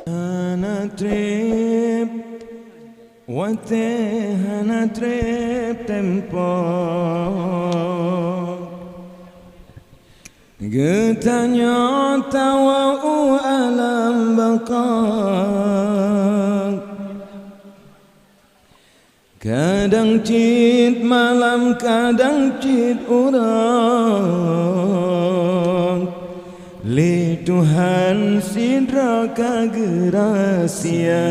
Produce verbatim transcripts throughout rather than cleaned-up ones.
Hana treb watée, hana treb tempo. Geutanyoe tawoe u alam baqa. Kadang cit malam, kadang cit uroe, lé Tuhan sidroe ka geurahsia.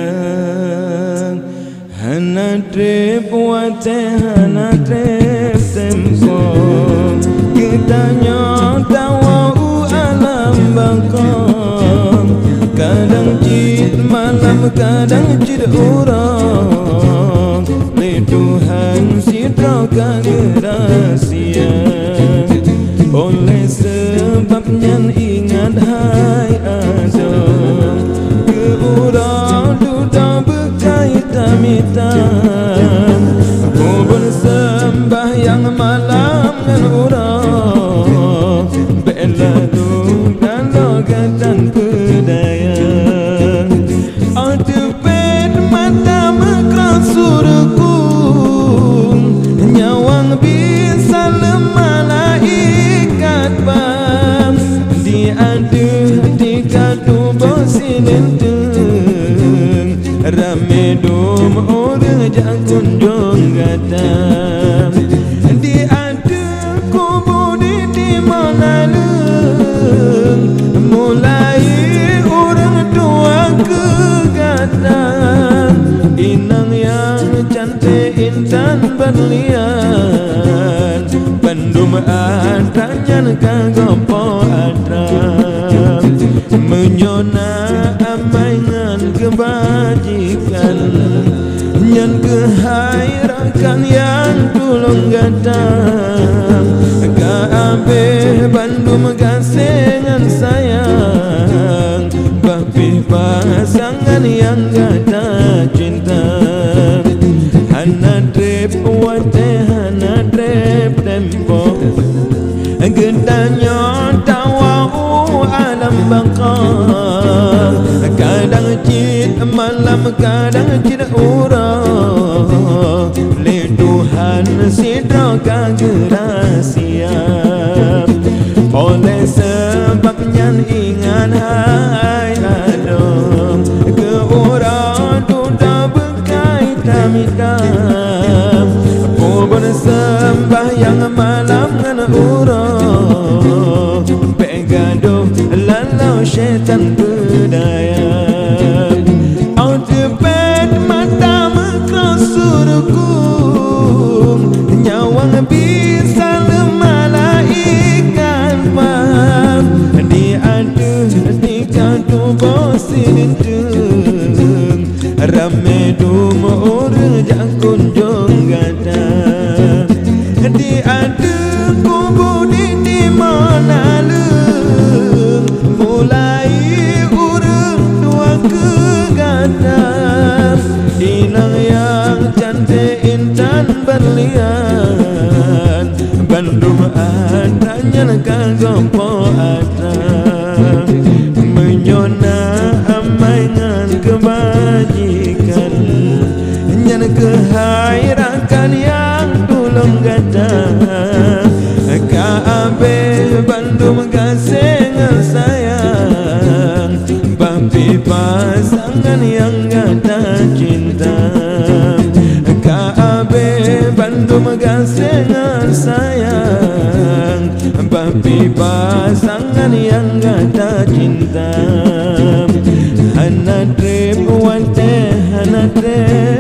Hana treb watée, hana treb tempo, geutanyoe tawoe u alam baqa. Kadang cit malam, kadang cit uroe, lé Tuhan sidroe ka geurahsia. Oleh sabab nyan ingat hai adoe, keu uroe dudoe beukai tamita. Bubur seumbahyang malam ngon uroe, bék laloe-laloe gatan peudaya. Óh teupet mata meukroe surukung, nyawöng biet saleuem malaikat ban. Di ateueh tika tuboh sineuteueng, ramé dum ureuëng jak kunjong gata. Di ateueh kubu di timoh naleueng, mulai ureuëng tuha keu gata. Inong nyang canték intan beurlian, bandum atra nyan ka goe po atra. Meunyoe na amai ngon keubajikan, nyan keuhai rakan nyang tulông gata. Ka abéh bandum gaséh ngon sayang, bah pih pasangan nyang gata cinta. Hana treb watée, hana treb tempo, geutanyoe tawoe u alam baqa. Kadang cit malam, kadang cit uroe, lé Tuhan sidroe ka geurahsia. Oleh sabab nyan ingat hai adoe, keu uroe dudoe beukai tamita. Bubur seumbahyang malam ngon uroe, bék gadôh laloe syaitan peudaya. Óh teupet mata meukroe surukung, nyawöng biet saleuem malaikat ban. Di ateueh tika tuboh sineuteueng, ramé dum ureuëng jak kunjong gata. Di ateueh kubu di timoh naleueng, mulai ureuëng tuha keu gata. Inong nyang canték intan beurlian, bandum atra nyan ka goe po atra. Meunyoe na amai ngon keubajikan, nyan keuhai rakan nyang tulông gata. Ka abéh bandum gaséh ngon sayang, bah pih pasangan nyang gata cinta. Ka abéh bandum gaséh ngon sayang, bah pih pasangan nyang gata cinta. Hana treb watée, hana treb